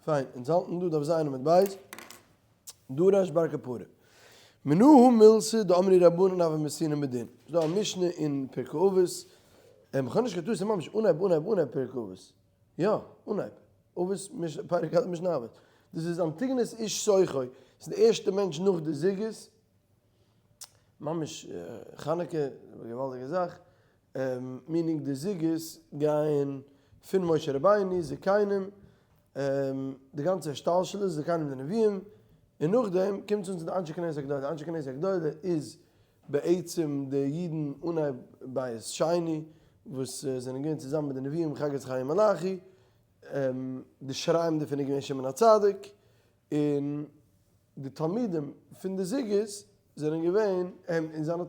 פיין, אונז האלטן דא דף ז עמוד ב', דרש בר קפרא. מנא הא מילתא דאמרי רבנן הוו מתונים בדין. ס'איז דא א משנה אין פרקי אבות, איך האב נישט קיין טעות ס'איז ממש אנהייב אנהייב אנהייב פרקי אבות. יא, אנהייב. אבות פרק א' משנה אבות. דאס איז אנטיגנוס איש סוכו, ס'איז די ערשטע מענטש נאך די זוגות, ממש חנוכה, געוואלדיגע זאך, meaning די זוגות גייען פון משה רבינו, זקנים, די גאנצע השתלשלות, זקנים די נביאים, און נאכדעם קומט עס אן צו די אנשי כנסת הגדולה, די אנשי כנסת הגדולה איז בעצם די אידן אנהייב בית שני וואס זענען געווען צוזאמען מיט די נביאים חגי זכריה מלאכי, די שריים דערפון איז געווען שמעון הצדיק, און די תלמידים פון די זוגות זענען געווען און זיינע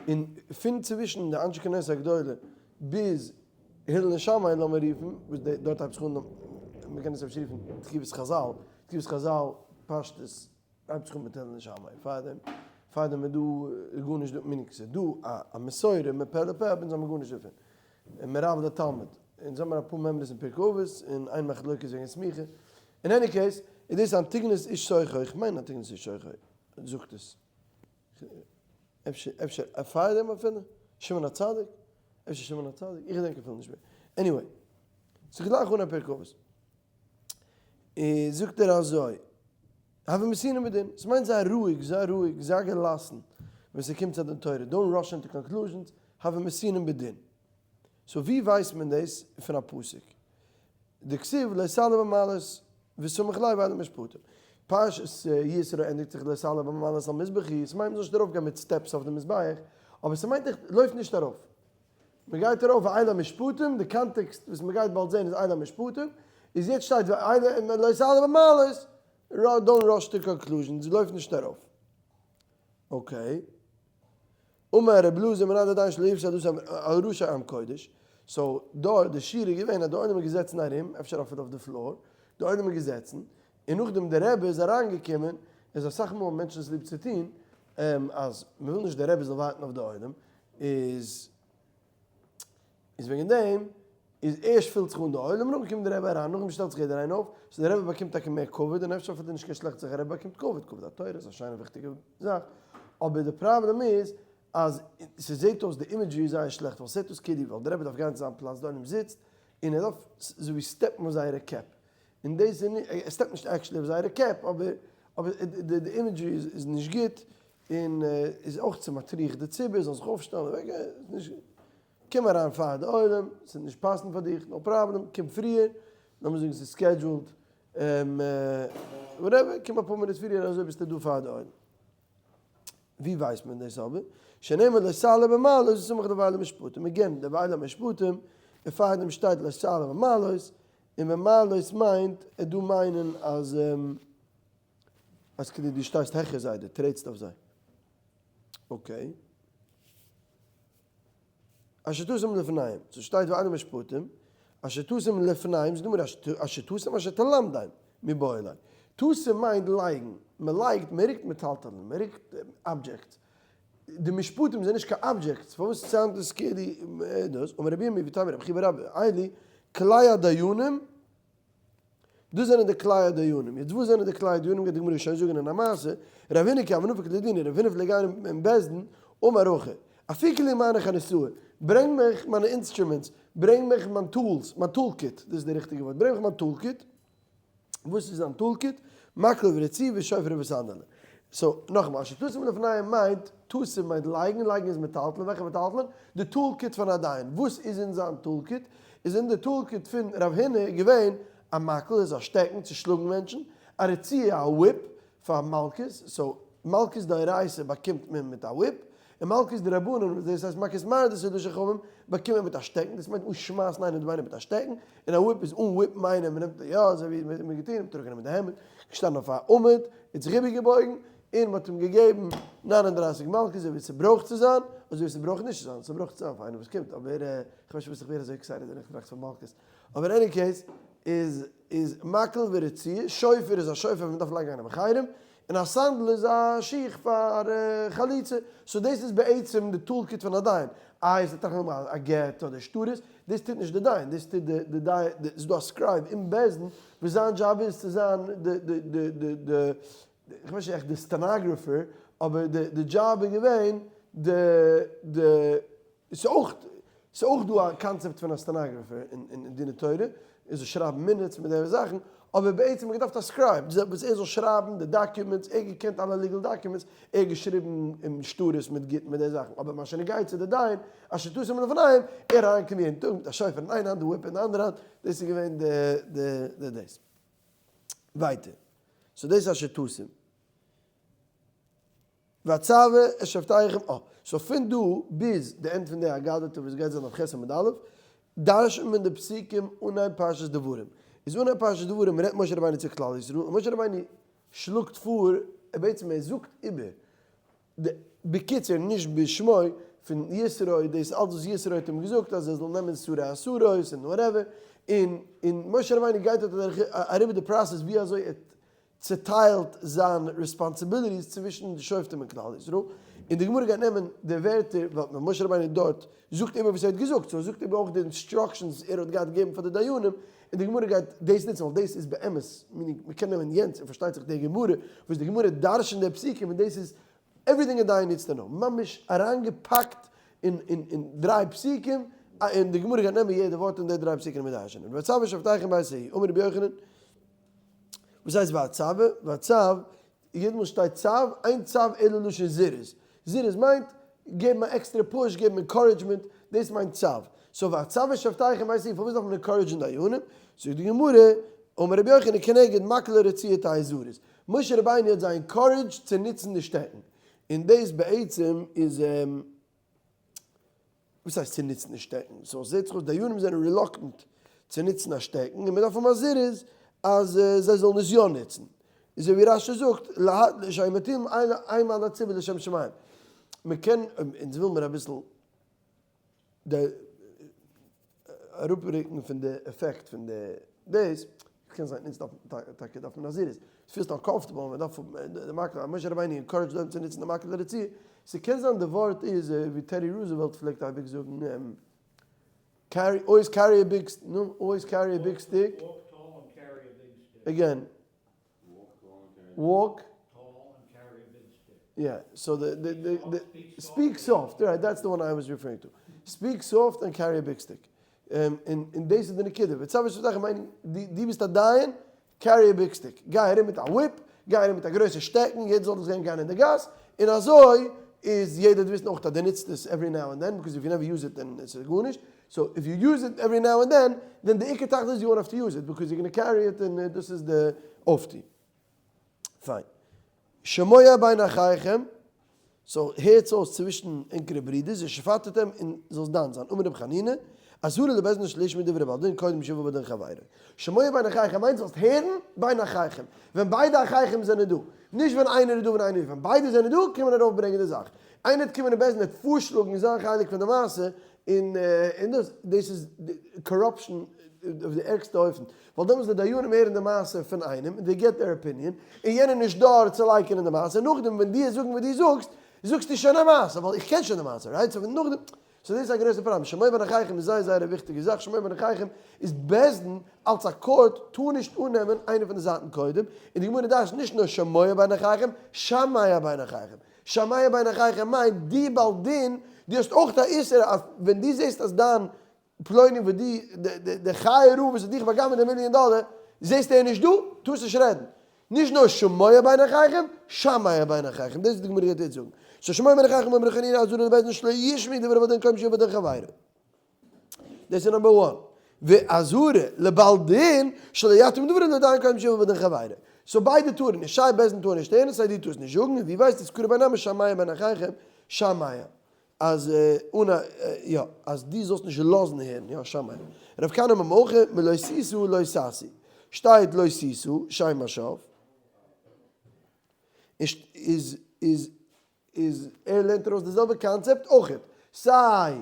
און פון צווישן די אנשי כנסת הגדולה ביז הלל און שמאי לאמיר רופן, וואס דארט הייבט זיך אן, מען קען עס אפשר רופן תקופת חזל, תקופת חזל פשטות הייבט זיך אן מיט הלל און שמאי, פארדעם פארדעם איז דא גארנישט דא, meaning ס'איז דא א מסורה מפה לפה אבער אונז האבן גארנישט דערפון, מרב לתלמיד, אונז האבן אפאר מימרות אין פרקי אבות און איין מחלוקת וועגן סמיכה, אין any case איז דאס אנטיגנוס איש סוכו, איך מיין אנטיגנוס איש סוכו זאגט עס, אפשר אפשר פאר דעם אפילו, שמעון הצדיק, אפשר שמעון הצדיק, איך געדענק אפילו נישט מער, anyway, ס'איז גלייך אן א פרק אבות, זאגט ער אזוי, הוו מתונים בדין, ס'מיינט זיי רואיג, זיי רואיג, זיי געלאסן ווען ס'קומט צו דין תורה, don't rush into conclusions, הוו מתונים בדין. so ווי ווייסט מען דאס פון א פסוק? דכתיב לא תעלה במעלות וסמוך ליה ואלה המשפטים. פרשת יתרו ענדיגט זיך לא תעלה במעלות על מזבחי, ס'מיינט מ'זאל נישט ארויפגיין מיט steps אויף די מזבח, אבער ס'מיינט אויך לויף נישט ארויף. מ'גייט ארויף ואלה המשפטים, די context וואס מ'גייט באלד זען איז אלה המשפטים, איז יעצט שטייט ואלה לא תעלה במעלות, don't rush to conclusions, לויף נישט ארויף. okay. אמר ר' אלעזר מנין לדיין שלא יפסיד דאס על ראשי עם קודש, so דא די שיעור איז געווען אז די עולם איז געזעצן ארום, אפשר אפילו אויף די floor, די עולם איז געזעצן, און נאכדעם די רבי איז אריינגעקומען, איז אסאך מאל מענטשן עס ליב צו טון, אז מען וויל נישט די רבי זאל ווארטן אויף די עולם, איז איז וועגן דעם איז ערשט פילט זיך אן די עולם, נאכדעם קומט די רבי אריין, נאכדעם שטעלט זיך יעדער איין אויף, so די רבי באקומט טאקע מער כבוד, און אפשר אפילו נישט קיין שלעכטע זאך, א רבי באקומט כבוד, כבוד התורה איז א שיינע וויכטיגע זאך, אבער די פראבלעם איז אז ס'זעט אויס די imagery איז זייער שלעכט, ווייל ס'זעט אויס כאילו ווייל די רבי דארף גיין צו זיין פלאץ, די עולם זיצט, און ער דארף אזוי ווי step ן אויף זייערע קעפ, און דאס איז נישט, ער step ט נישט actually אויף זייערע קעפ, אבער אבער די imagery איז נישט גוט, און איז אויך צו מטריח די ציבור זאל זיך אויפשטעלן און אוועקגיין, איז נישט, קום אריין פאר די עולם, ס'וועט נישט פאסן פאר דיך, no problem, קום פריער, לאמיר זאגן ס'איז scheduled, whatever, קום אפאר מינוט פריער אזוי ביסטו דא פאר די עולם. ווי ווייסט מען דאס אבער? שנאמר לא תעלה במעלות וסמוך ליה ואלה המשפטים, again, די ואלה המשפטים, און פארדעם שטייט לא תעלה במעלות, און במעלות מיינט ער דא מיינען אז אז כדי דו שטייסט העכער זיי, דו טרעטסט אויף זיי. okay. אשר תשים לפניהם, ס'שטייט ואלה המשפטים, אשר תשים לפניהם, זאגט די גמרא אשר תשים אשר תלמדם מיבעי ליה. תשים מיינט לייגן, מען לייגט, מען רוקט מטלטלין, מען רוקט objects. די משפטים זענען נישט קיין objects, פארוואס sound עס כאילו דאס? אמר רבי ירמי' ואיתימא רבי חייא בר אבא, אלו כלי הדיינים, דאס זענען די כלי הדיינים. יעצט וואס זענען די כלי הדיינים גייט די גמרא שוין זאגן אין א מעשה, רב הונא כי הוה נפיק לדינא, רב הונא פלעגט גיין אין בית דין, אמר הכי, אפיקו לי מאני חניתאי, ברענג מיך מיינע instruments, ברענג מיך מיין tools, מיין toolkit, דאס איז די ריכטיגע ווארט, ברענג מיך מיין toolkit, וואס איז זיין toolkit? מקלא ורצועה ושופרא וסנדלא. so, נאכאמאל, אשר תשים לפניהם מיינט, תשים מיינט לייגן, לייגן איז מטלטלין, וועלכע מטלטלין? די toolkit פון א דיין. וואס איז אין זיין toolkit? איז אין די toolkit פון רב הונא געווען א מקל, איז א שטעקן צו שלאגן מענטשן, א רצועה, א whip, פאר מלקות, so מלקות דאורייתא באקומט מען מיט א whip, און מלקות דרבנן וואס דאס הייסט מכות מרדות לשון חכמים באקומט מען מיט א שטעקן, דאס מיינט אנשמייסן איינעם די ביינער מיט א שטעקן, און א whip איז אן whip מיינען מען נעמט יא אזוי ווי מען האט געטון, מען האט אראפגענומען די העמד, געשטאנען אויף א עמוד, האט זיך איבערגעבויגן, און מען האט אים געגעבן 39 מלקות אזוי ווי ס'ברויך צו זיין, אזוי ווי ס'ברויך נישט צו זיין, ס'ברויך צו זיין פאר איינער וואס קומט, אבער איך ווייס נישט וואס איך ווער אזוי excited ווען איך טראכט פון מלקות, אבער any case איז איז מקל ורצועה, שופר איז א שופר ווען מען דארף לייגן איינעם אין חרם, און א סנדל איז א שיך פאר חליצה, so דאס איז בעצם די toolkit פון א דיין, איי עס וועט טאקע האבן א גט אדער שטרות, דאס טוט נישט די דיין, דאס טוט די דיין, ס'איז דא א scribe אין בית דין וואס זיין דזשאב איז צו זיין די די די די די, איך ווייס נישט עכט די stenographer, אבער די די דזשאב איז געווען די די, ס'איז אויך ס'איז אויך דא א קאנצעפט פון א stenographer אין דיני תורה, ער זאל שרייבן minutes מיט די זאכן, אבער בעצם האט געדארפט א scribe וואס ער זאל שרייבן די documents, ער האט געקענט אלע legal documents, ער האט געשריבן שטרות מיט גיטין מיט די זאכן, אבער מה שנוגע צו די דיין, אשר תשים לפניהם, ער אריינקומען יעדן טאג מיט א שופר אין איין האנט די whip אין די אנדערע האנט, דאס איז געווען די דאס. ווייטער, so דאס איז אשר תשים. ואצוה את שופטיכם אה. so פון דא ביז די end פון די אגדתא וואס גייט זיין אויף ח' עמוד א', דרש'נט מען די פסוקים אנהייב פרשת דברים. איז אנהייב פרשת דברים רעדט משה רבינו צו כלל ישראל, און משה רבינו שלאגט פאר, בעצם ער זאגט איבער, די, בקיצור נישט בשמו, פון יתרו, דאס אלץ וואס יתרו האט אים געזאגט אז ער זאל נעמען שרי עשרות און whatever, און און משה רבינו גייט דארט אריבער די process ווי אזוי ער צעטיילט זיין responsibilities צווישן די שופטים אין כלל ישראל, און די גמרא גייט נעמען די ווערטער ווייל משה רבינו דארט זאגט איבער וואס ער האט געזאגט, so ער זאגט איבער אויך די instructions וואס ער האט געהאט געגעבן פאר די דיינים, און די גמרא גייט דאס נוצן ווייל דאס איז באמת, meaning מען קען נעמען יענץ און פארשטייט זיך די גמרא וואס די גמרא דרש'נט די פסוקים און דאס איז everything א דיין needs to know, ממש אריינגעפאקט אין אין דריי פסוקים, און די גמרא גייט נעמען יעדע ווארט אין די דריי פסוקים און דרש'נען. ואצוה את שופטיכם בעת ההיא, אמר רבי יוחנן, וואס הייסט ואצוה? ואצוה, יעדע מאל שטייט צו, אין צו אלא לשון זירוז. זירוז מיינט, געבן א עקסטערע push, געבן encouragement, דאס מיינט צו. so ואצוה את שופטיכם בעת ההיא, פארוואס דארף מען encourage ן דיינים? זאגט די גמרא, אמר רבי יוחנן כנגד מקלה רצועה תהא זריז. משה רבינו האט זיי encouraged צו נוצן די שטעקן. און דאס בעצם איז. וואס הייסט צו נוצן די שטעקן? so זעט זיך אויס דיינים זענען reluctant צו נוצן א שטעקן און מען דארף האבן א זירוז אז זיי זאלן עס יא נוצן. אזוי ווי רש"י זאגט להט שהיו מטילים אימה על הציבור לשם שמים. מען קען, אונז וויל מיר אביסל די אראפרוקן פון די עפעקט פון די דאס, קען זיין אונז דארף טאקע דארף מען א זירוז, פילסט uncomfortable מען דארף די מקל, משה רבינו encouraged אויבן צו נוצן די מקל רצועה, ס'קען זיין די ווארט איז ווי טעדי רוזעוועלט פלעגט אייביג זאגן carry always carry a big נו always carry a big stick again walk יא so די די די די speak soft right that's the one I was referring to speak soft and carry a big stick און און דאס איז די נקודה ואצוה את שופטיכם מיינט דו ביסט א דיין carry a big stick, גיי ארום מיט א whip, גיי ארום מיט א גרויסע שטעקן, יעדער זאל דיך זען גיין אין די גאס, און אזוי איז יעדער וועט וויסן אויך אז דו נוצט עס every now and then, because if you never use it then עס איז גארנישט, so if you use it every now and then, then די עיקר תכלית איז you won't have to use it, because you gonna carry it און דאס איז די אויפטו. פיין. שמוע בין אחיכם, so הערטס אויס צווישן ענקערע ברידערס, ושפטתם און זאלסט דן זיין, אמר רבי חנינא, אזהרה לבית דין שלא ישמעו דברי בעל דין קודם שיבא בעל דין חברו. שמוע בין אחיכם מיינט זאלסט הערן בין אחיכם, ווען ביידע אחיכם זענען דא, נישט ווען איינער איז דא און איינער נישט, ווען ביידע זענען דא קען מען ארויפברענגען די זאך. איינער וועט קומען אין בית דין וועט פארשלאגן זיין חלק פון די מעשה, און און דאס דאס איז corruption אויף די ערגסטע אופן, ווייל דעמאלטס די דיינים הערן די מעשה פון איינעם און they get their opinion, און יענער נישט דארט צו לייקענען די מעשה, נאכדעם ווען דו זאגן וואס דו זאגסט, זאגסטו שוין א מעשה, ווייל איך קען שוין די מעשה, right? so נאכדעם, so דאס איז א גרויסע פראבלעם, שמוע בין אחיכם איז זייער זייער א וויכטיגע זאך, שמוע בין אחיכם איז בית דין אלס א court טאר נישט אננעמען איינע פון די זייטן קודם, און די גמרא דרש'נט נישט נאר שמוע בין אחיכם, שמע בין אחיכם. שמע בין אחיכם מיינט די בעל דין, דו האסט אויך א איסור אז ווען דו זעסט אז דיין פלוני וואס די די חיה רעה וואס האט דיך באגנב'עט די מיליאן דאלער, זעסט ער נישט דא, טארסט נישט רעדן. נישט נאר שמוע בין אחיכם, שמע בין אחיכם, דאס איז די גמרא גייט יעצט זאגן. so שמוע בין אחיכם אמר ר' חנינא אזהרה לבית דין שלא ישמעו דברי בעל דין קודם שיבא בעל דין חברו. דאס איז number one. ואזהרה לבעל דין שלא יטים דברו לדיין קודם שיבא בעל דין חברו. so ביידע טארן נישט, סיי בית דין טאר נישט הערן סיי דו טארסט נישט זאגן, און ווי ווייסטו איז קרא ביי נמי שמע בין אחיכם שמע אז אן א יא אז דו זאלסט נישט לאזן הערן יא שמע. רב כהנא אמר מהכא מלא תשא לא תעשו שטייט לא תשא שם השב איז איז איז ער לערנט ארויס די זעלבע קאנצעפט אויכעט סיי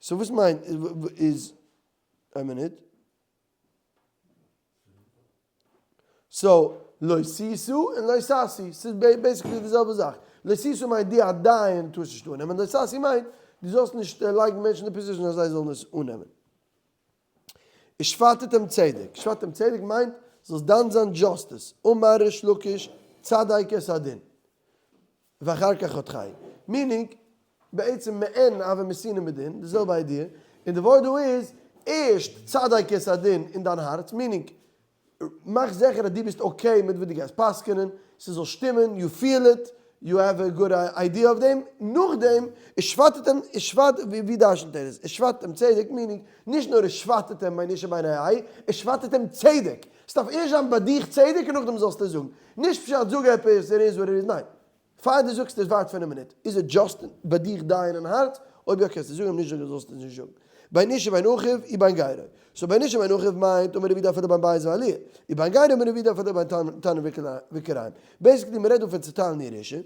so וואס מיינט איז איין מינוט so. לא תשא און לא תשיא, ס'איז basically די זעלבע זאך. לא תשא מיינט דו א דיין טארסט נישט אננעמען, לא תשיא מיינט דו זאלסט נישט לייגן מענטשן אין די position אז זיי זאלן עס אננעמען. ושפטתם צדק, שפטתם צדק מיינט זאלסט דן זיין justice, אמר ריש לקיש צדק את הדין ואחר כך חתכהו, meaning בעצם מעין הוה מתונים בדין, די זעלבע idea, און די ווארט דא איז ערשט צדק את הדין אין דיין הארץ, meaning מאך זיכער אז דו ביסט okay מיט וואס דו גייסט פסק'נען, ס'זאל שטימען, you feel it, you have a good idea אויף דעם, נאכדעם ושפטתם, ושפט, ווי דרשנ'ט ער עס? ושפטתם צדק, meaning, נישט נאר ושפטתם בין איש ובין רעהו, ושפטתם צדק, ס'דארף ערשט זיין ביי דיך צדק און נאכדעם זאלסטו עס זאגן, נישט פשט זאג עפעס, it is what it is, ניין, פאר דו זאגסט עס ווארט פון א מינוט, איז עס just ביי דיך דיין אין הארץ? אויב יא קענסטו זאגן, אויב נישט זאלסטו עס נישט זאגן. בין איש ובין אחיו ובין גרו. so בין איש ובין אחיו מיינט אמר רבי יהודה אפילו בין בית ועליה. ובין גרו אמר רבי יהודה אפילו בין תנור וכירים. basically מ'רעדט דא פון צוטיילן ירושה.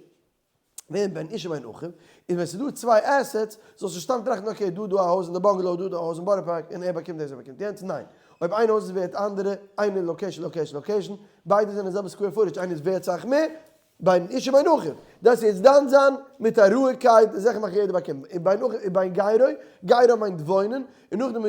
ווען בין איש ובין אחיו, איז ווען ס'איז דא צוויי assets, זאלסטו סתם טראכטן okay דא דא א הויז אין די bungalow דא דא א הויז אין בארא פארק און ער באקומט דאס ער באקומט יענץ, ניין. אויב איין הויז איז ווערט אנדערע, איינע location location location, ביידע זענען זעלבע square footage, איינע איז ווערט סאך מער, בין איש ובין אחיו, דאס איז דן זיין מיט א רואיגקייט, זיכער מאכן יעדער באקומט, און בין אחיו און בין גרו, גרו מיינט וואוינען, און נאכדעם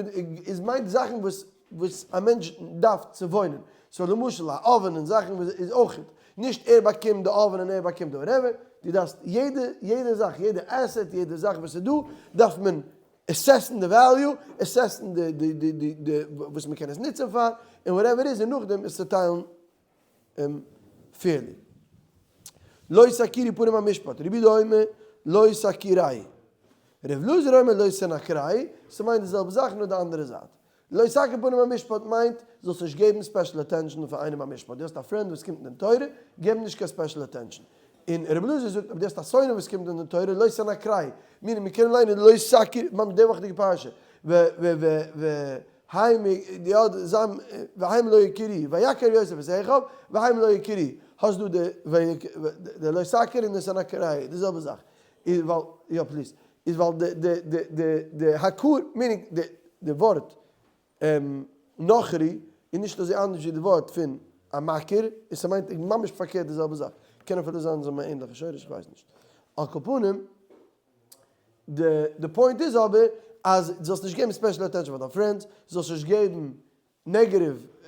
איז מיינט זאכן וואס וואס א מענטש דארף צו וואוינען, so למשל א oven און זאכן וואס איז אויך, נישט ער באקומט די oven און ער באקומט די whatever, דו דארפסט יעדע יעדע זאך, יעדע asset, יעדע זאך וואס איז דא, דארף מען assess ן די value, assess ן די די די די די וואס מען קען עס נוצן פאר, און whatever איז, און נאכדעם עס צוטיילן fairly. לא תכירו פנים המשפט, רבי יהודה אומר לא תכירהו. ר' אלעזר אומר לא תנכרהו, ס'מיינט די זעלבע זאך נאר די אנדערע זייט. לא תכיר פנים המשפט מיינט זאלסט נישט געבן special attention פאר איינעם א משפט, דו האסט א friend וואס קומט אין דין תורה, געב נישט קיין special attention. און ר' אלעזר זאגט אויב דו האסט א שונא וואס קומט אין דין תורה לא תנכרהו, meaning מיר קענען ליינען לא תכיר, ממש די וואכעדיגע פרשה, ו ו ו ו הם והם לא יכירוהו, ויכר יוסף את אחיו, והם לא הכירוהו, האסט דא די לא תכיר און די תנכרהו, די זעלבע זאך, איז ווייל, יא please, איז ווייל די די די די די הכר, meaning די די ווארט נכרי איז נישט אזוי אנדערש ווי די ווארט פון א מכיר, און ס'מיינט ממש פארקערט די זעלבע זאך, קען אפילו זיין זיי האבן א ענליכע שורש, איך ווייס נישט. על כל פנים. די point איז אבער אז דו זאלסט נישט געבן special attention פאר דיין friends, דו זאלסט נישט געבן negative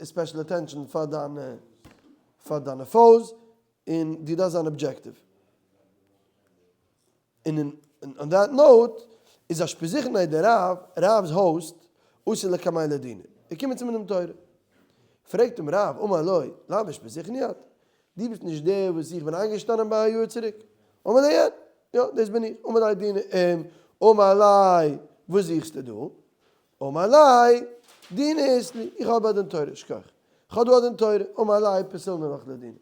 special attention פאר דיינע פאר דיינע foes, און דו דארפסט זיין objective. און on that note איז אשפזיכנאי דער רב, רב'ס host, אתא לקמיה לדינא. ער קומט צו אים דין תורה. פרעגט אים רב, אמר לו, לאו אשפזיכני את? דו ביסט נישט דער וואס איך בין איינגעשטאנען ביי א יאר צוריק? אמר ליה, יא, דאס בין איך. אמר ליה דינא, אמר ליה, וואס זוכסטו דא? אמר ליה, דינא אית לי, איך האב א דין תורה, שכח. איך האב דא א דין תורה. אמר ליה, פסילנא לך לדינא.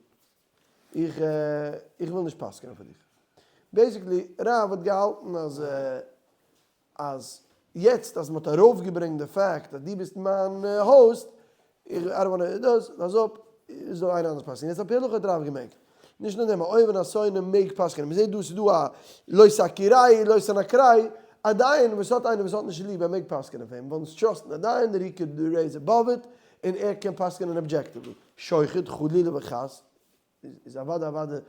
איך איך וויל נישט פסק'נען פאר דיך. basically, רב האט געהאלטן אז אז יעצט אז מ'האט ארויפגעברענגט די fact אז דו ביסט מיין host, איך I don't wanna דאס, לאז אפ, זאל איינער אנדערש פסק'נען. יעצט על פי הלכה האט רב געמעגט. נישט נאר דעם, א אוהב און א שונא מעג פסק'נען. מ'זעט דא ס'איז דא א לא תכירהו לא תנכרהו, א דיין וואס האט איינער וואס האט נישט ליב ער מעג פסק'נען פאר אים, ווייל אונז trust ן א דיין that he could raise above it, און ער קען פסק'נען objectively. שוחד חלילה וחס איז אוודאי אוודאי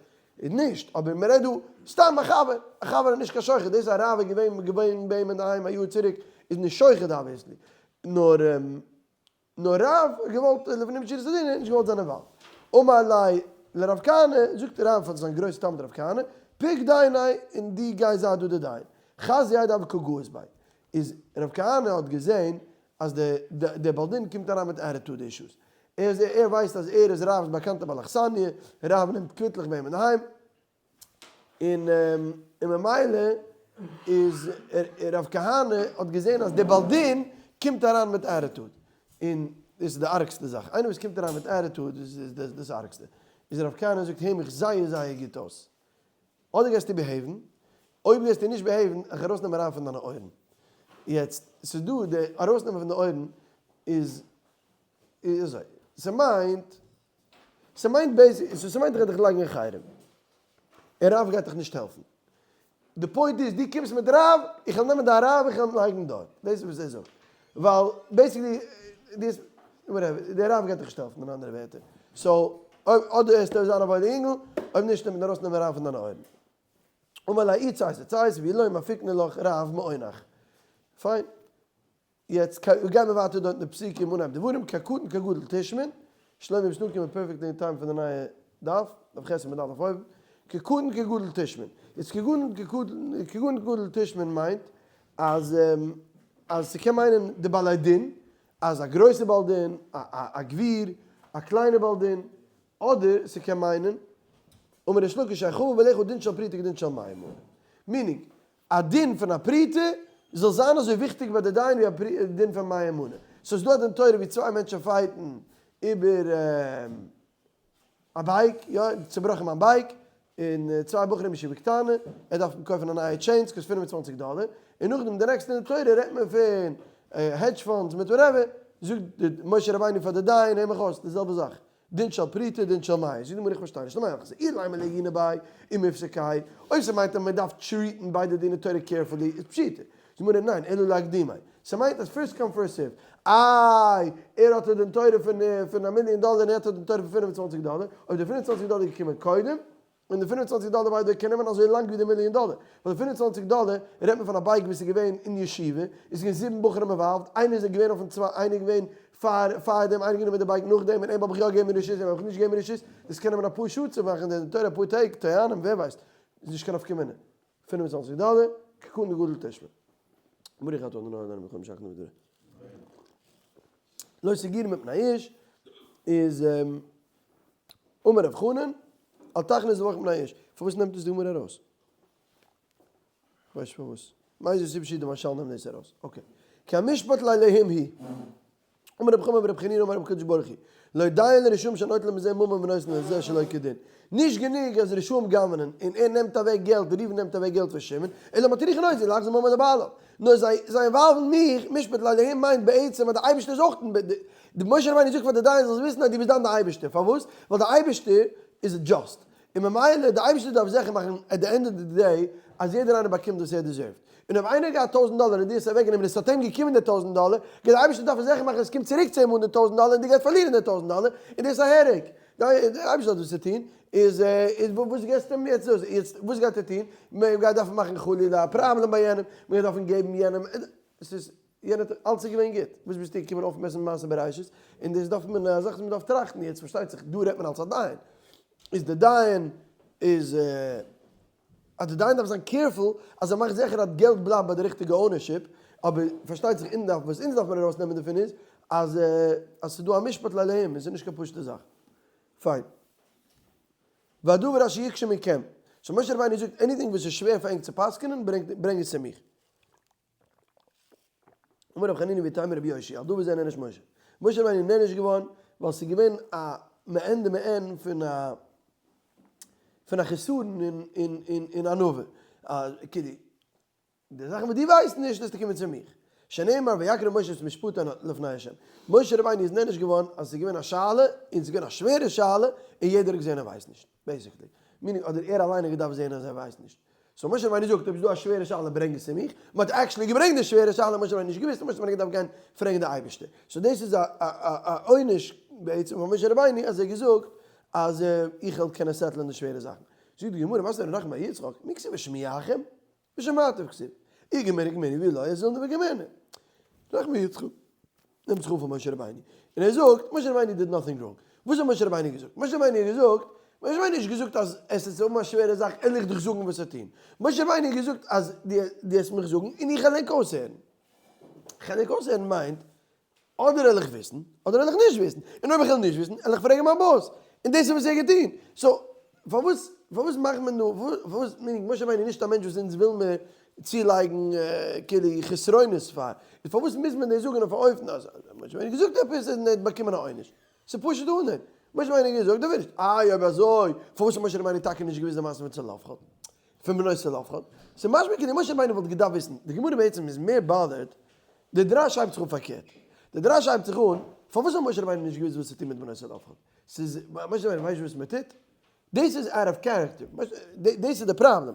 איז נישט, אבער מען רעדט דא סתם א חבר, א חבר איז נישט קיין שוחד, דאס א רב איז געווען געווען ביי אים אינדערהיים א יאר צוריק איז נישט שוחד obviously, נאר נאר רב האט געוואלט לפנים משורת הדין ער האט נישט געוואלט זיין involved. אמר ליה לרב כהנא, זאגט רב פאר זיין גרויסע תלמיד רב כהנא, פוק דייניה און דו גיי זיי דא די דיין, חזייה דהוה קא גאיס ביה, איז רב כהנא האט געזען אז דער בעל דין קומט אריין מיט attitude issues, ער ער ווייסט אז ער איז רב'ס באקאנטע בעל אכסניא, רב נעמט קוויטלעך ביי אים אינדערהיים, און און ממילא איז רב כהנא האט געזען אז דער בעל דין קומט אריין מיט attitude, און דאס איז די ארגסטע זאך, איינער וואס קומט אריין מיט attitude איז דאס ארגסטע, איז רב כהנא זאגט הער מיך זייער זייער גוט אויס, אדער גייסטו behave ן, אויב גייסטו נישט behave ן, איך ארויסנעמען אריין פון דיינע אויערן. יעצט, ס'איז דא די ארויסנעמען פון די אויערן איז איז אזוי, ס'מיינט, ס'מיינט basic, ס'מיינט איך גיי דיך לייגן אין חרם, און רב גייט דיך נישט העלפן. די point איז, דו קומסט מיט רב, איך וועל נעמען דיין רב, איך וועל אים לייגן דארט. דאס איז וואס ער זאגט. ווייל basically, דו האסט, whatever, דער רב גייט דיך נישט העלפן אין אנדערע ווערטער. so אויב אדער העסטו זיין א וואוילע אינגל, אויב נישט וועט מען ארויסנעמען רב פון דיינע אויערן. אמר ליה אי צייתא ציית ואי לא מפיקנא לך רב מעונך. פיין. יעצט גייען מיר ווייטער דארט אין די פסוקים אנהייב דברים כקטן כגדול תשמעון, שלומי ביסט אנגעקומען perfectly אין time פון די נייע דף, דף ח' עמוד א' אויבן, כקטן כגדול תשמעון. יעצט כקטן כגדול תשמעון מיינט אז אז ס'קען מיינען די בעלי דין, אז א גרויסע בעל דין, א גביר, א קליינע בעל דין, אדער ס'קען מיינען, אמר ריש לקיש שיהא חביב עליך דין של פרוטה כדין של מאה מנה. meaning, א דין פון א פרוטה זאל זיין אזוי וויכטיג ביי די דיין ווי א דין פון מאה מנה. סאו ס'איז דא א דין תורה ווי צוויי מענטשן fight ן איבער א bike, יא, צובראכן מיין bike, און צוויי בחורים ישיבה קטנה, ער דארף קויפן א נייע chain, ס'קאסט 25 דאלער, און נאכדעם די נעקסטע דין תורה רעדט מען פון hedge funds מיט whatever, זאגט משה רבינו פאר די דיין, הער מיך אויס, די זעלבע זאך, דין של פרוטה דין של מאה, זאגט די גמרא איך פארשטיי נישט, למה יחסר, אילימא לעיוני ביה ומיפסקי, אויב ס'מיינט אז מ'דארף treat ן ביידע דיני תורה carefully איז פשיטא, זאגט די גמרא ניין, אלא לאקדומי, ס'מיינט אז first come first serve, איי ער האט א דין תורה פון א מיליאן דאלער און ער האט א דין תורה פון 25 דאלער, אויב די 25 דאלער איז געקומען קודם, און די 25 דאלער by the way קען נעמען אזוי לאנג ווי די מיליאן דאלער, ווייל די 25 דאלער רעדט מען פון א bike וואס איז געווען אין ישיבה, איז געווען זיבן בחורים involved, איינער איז געווען אויפן צוויי, איינער איז געווען פאר פאר דעם, איינער גענומען די bike נאכדעם, און אים האב איך יא געגעבן רשות, אים האב איך נישט געגעבן רשות, דאס קען נעמען אפאר שעה צו מאכן די דין תורה, אפאר טעג, טוענים, ווער ווייסט, איז נישט קיין נפקא מינה. 25 דאלער, כקטן כגדול תשמעון. ברוך אתה אדוני אלוהינו מלך העולם שהכל נהיה בדברו. לא תגורו מפני איש איז אמר רב חנן, אל תכניס לבבך מפני איש. פארוואס נעמט דאס די גמרא ארויס? כ'ווייס נישט פארוואס. מאיזה סיבה שהיא די מהרש"ל נעמט דאס ארויס. okay. כי המשפט לאלהים היא. אמר רבי חמא ברבי חנינא אמר הקדוש ברוך הוא, לא דיין לרשעים שנוטלים מזה ממון ונותן לזה שלא כדין. נישט גענוג אז רשעים גנב'נען און ער נעמט אוועק געלט, ראובן נעמט אוועק געלט פון שמעון, אלא מטריחין אותי להחזיר ממון לבעליו. נאר זיי זיי involve ן מיך, משפט לאלהים מיינט בעצם אז די אייבערשטער איז אויך די משה רבינו זאגט פאר די דיין זאלסט וויסן אז דו ביסט דן די אייבערשטער, פארוואס? ווייל די אייבערשטער איז just, און ממילא די אייבערשטער דארף זיכער מאכן at the end of the day אז יעדער איינער באקומט וואס ער deserve ט, און אויב איינער האט געהאט טויזנט דאלער און דו האסט אוועקגענומען און עס האט אים געקומען די טויזנט דאלער, גייט די אייבערשטער דארפן זיכער מאכן עס קומט צוריק צו אים אן די טויזנט דאלער און דו גייסט פארלירן די טויזנט דאלער, און דאס איז א headache. די אייבערשטער האט וואס צו טון, איז איז וואס געסטו אים יעצט דאס, יעצט וואס גייט ער טון, מען גייט דארפן מאכן חלילה א פראבלעם ביי יענעם, מען גייט דארפן געבן יענעם, עס איז יענער האט אלץ איז געווען גוט, וואס ביסטו געקומען אויפמעסן מעשה בראשית, און דאס דארף מען א זאך וואס מען דארף טראכטן, יעצט פארשטייט זיך דא רעדט מען אלס א דיין, איז די דיין איז אז די דיין דארף זיין careful אז ער מאכט זיכער אז געלט בלייבט ביי די ריכטיגע ownership, אבער פארשטייט זיך אונז דארף וואס אונז דארף מען ארויס נעמען דערפון איז אז אז ס'איז דא א משפט לאלהים און ס'איז נישט קיין פשוטע זאך. פיין. והדבר אשר יקשה מכם. so משה רבינו זאגט anything וואס איז שווער פאר ענק צו פסק'נען ברענג עס צו מיך. אמר רבי חנינא ואיתימא רבי יאשיה, על דבר זה נענש משה. משה רבינו איז נענש געווארן ווייל ס'איז געווען א מעין דמעין פון א פון א חסרון אין אין אין ענווה. כאילו, די זאכן וואס דו ווייסט נישט וועסטו קומען צו מיך. שנאמר ויקרב משה את משפטו לפני ה'. משה רבינו איז נענש געווארן אז ס'איז געווען א שאלה, און ס'איז געווען א שווערע שאלה, און יעדער האט געזען ער ווייסט נישט. basically. meaning אדער ער אליין האט געדארפט זען אז ער ווייסט נישט. so משה רבינו זאגט אויב איז דא א שווערע שאלה ברענג עס צו מיך, מען האט actually געברענגט די שווערע שאלה משה רבינו נישט געוואוסט און משה רבינו האט געדארפט גיין פרעגן די אייבערשטער. so דאס איז א א עונש בעצם פאר משה רבינו אז ער האט געזאגט אז איך וועל קענען settle ען די שווערע זאכן. זאגט די גמרא מתני רב נחמן בר יצחק, מי כתיב השמיעכם? ושמעתם כתיב. אי גמירי גמירי ואי לא אזילנא וגמירנא. רב נחמן בר יצחק נעמט זיך אן פאר משה רבינו און ער זאגט, משה רבינו did nothing wrong. וואס האט משה רבינו געזאגט? משה רבינו האט געזאגט, משה רבינו האט נישט געזאגט אז עס איז האבן א שווערע זאך על איך דיך זאגן וואס צו טון. משה רבינו האט געזאגט אז דו וועסט מיך זאגן און איך וועל ענק אויסהערן. איך וועל ענק אויסהערן מיינט אדער וועל איך וויסן, אדער וועל איך נישט וויסן. און אויב איך וועל נישט וויסן, וועל איך פרעגן מיין boss. און דאס איז וואס ער האט געטון. so, פארוואס, פארוואס מאכט מען דא, פארוואס, meaning, משה רבינו איז נישט א מענטש וואס אונז ווילן מיר צולייגן כאילו חסרונות פאר. איז פארוואס מוז מען דאס זאגן אויף א אופן אז משה רבינו האט געזאגט עפעס און ער האט באקומען א עונש. ס'איז פשוט אן דעם. משה רבינו האט געזאגט, דו ווילסט. איי אויב אזוי, פארוואס האט משה רבינו טאקע נישט געוואוסט די מעשה פון צלפחד? פון בנות צלפחד? ס'איז משמע כאילו משה רבינו וואלט געדארפט וויסן. די גמרא בעצם איז מער bothered די דרש הייבט זיך אן פארקערט. די דרש הייבט זיך אן, פארוואס האט משה רבינו נישט געוואוסט וואס צו טון מיט בנות צלפחד? ס'איז, משה רבינו ווייסט נישט וואס מען טוט? דאס איז out of character. דאס איז די פראבלעם.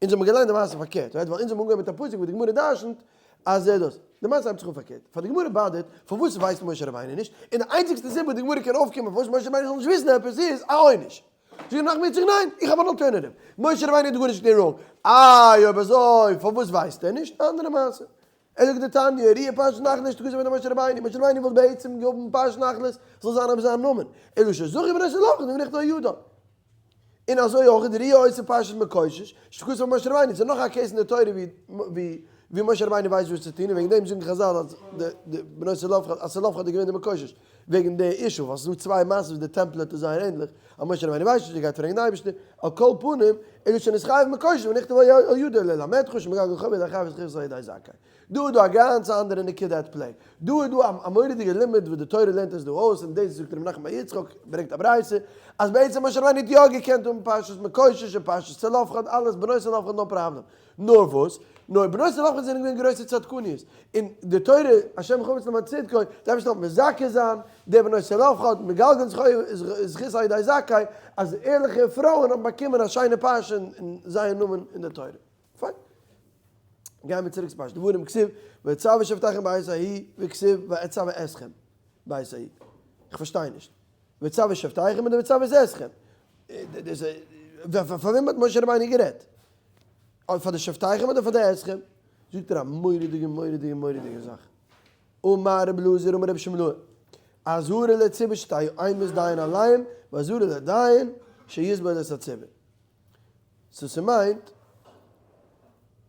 אונז האבן געליינט די מעשה פארקערט, right? ווייל אונז האבן אנגעהויבן מיט א פסוק וואס די גמרא דרשנ'ט. אז ער דאס. די מעשה הייבט זיך אן פארקערט. פאר די גמרא באדערט פארוואס ווייסט משה רבינו נישט, און די איינציגסטע סיבה וואס די גמרא קען אויפקומען פארוואס משה רבינו זאל נישט וויסן עפעס איז א עונש. זאגט ר' נחמן יצחק ניין, איך האב אן alternative. משה רבינו האט גארנישט געטון wrong. איי אויב אזוי פארוואס ווייסט ער נישט? א אנדערע מעשה. ער זאגט די תניא, ראיה פרשת נחלות שתכתב בידי משה רבינו, משה רבינו וואלט בעצם געהאבן פרשת נחלות זאל זיין אויף זיין נאמען, אלא שזכו בנות צלפחד ונכתב על ידם. און אזוי אויך די ראיה עושה פרשת מקושש, שתכתב משה רבינו, ס'איז נאך א case אין די תורה ווי ווי משה רבינו ווייסט וואס צו טון, און וועגן דעם זאגן חזל אז די בנות צלפחד אז צלפחד איז געווען די מקושש, וועגן די issue, ווייל ס'איז דא צוויי מעשות וואס די template איז זייער ענדליך, אז משה רבינו ווייסט נישט, ער גייט פרעגן די אייבערשטער, על כל פנים, אלא שנתחייב מקושש ונכתב על ידו ללמדך שמגלגל חוב על ידי חייב זכות על ידי זכאי. דא איז דא א גאנץ אנדערע נקודה at play. דא איז דא א מורא'דיגע לימוד וואס די תורה לערנט אונז דא אויס, און דאס זאגט ר' נחמן בר יצחק, ברענגט א ברייתא, אז בעצם משה רבינו האט יא געקענט האבן פרשת מקושש און פרשת צלפחד, אלעס בנות צלפחד no problem. נאר וואס? נאר בנות צלפחד זענען געווען גרויסע צדקניות, און די תורה, השם חפץ למען צדקו, די אייבערשטער האט מזכה זיין די בנות צלפחד, מגלגל זכות על ידי זכאי, אז ערליכע פרויען האבן באקומען א שיינע פרשה אין זייער נאמען אין די תורה. פיין. גייען מיר צוריק צו פרשת דברים, כתיב, ואצוה שופטיכם בעת ההיא, וכתיב, ואצוה אתכם בעת ההיא. איך פארשטיי נישט. ואצוה שופטיכם אדער ואצוה אתכם? פאר וועם האט משה רבינו גערעדט? פאר די שופטיכם אדער פאר די אתכם? זאגט ער א מורא'דיגע מורא'דיגע מורא'דיגע זאך. אמר רבי אלעזר אמר רבי שמלאי, אזהרה לציבור שתהא אימת דיין עליהם, ואזהרה לדיין שיסבול את הציבור. so ס'מיינט,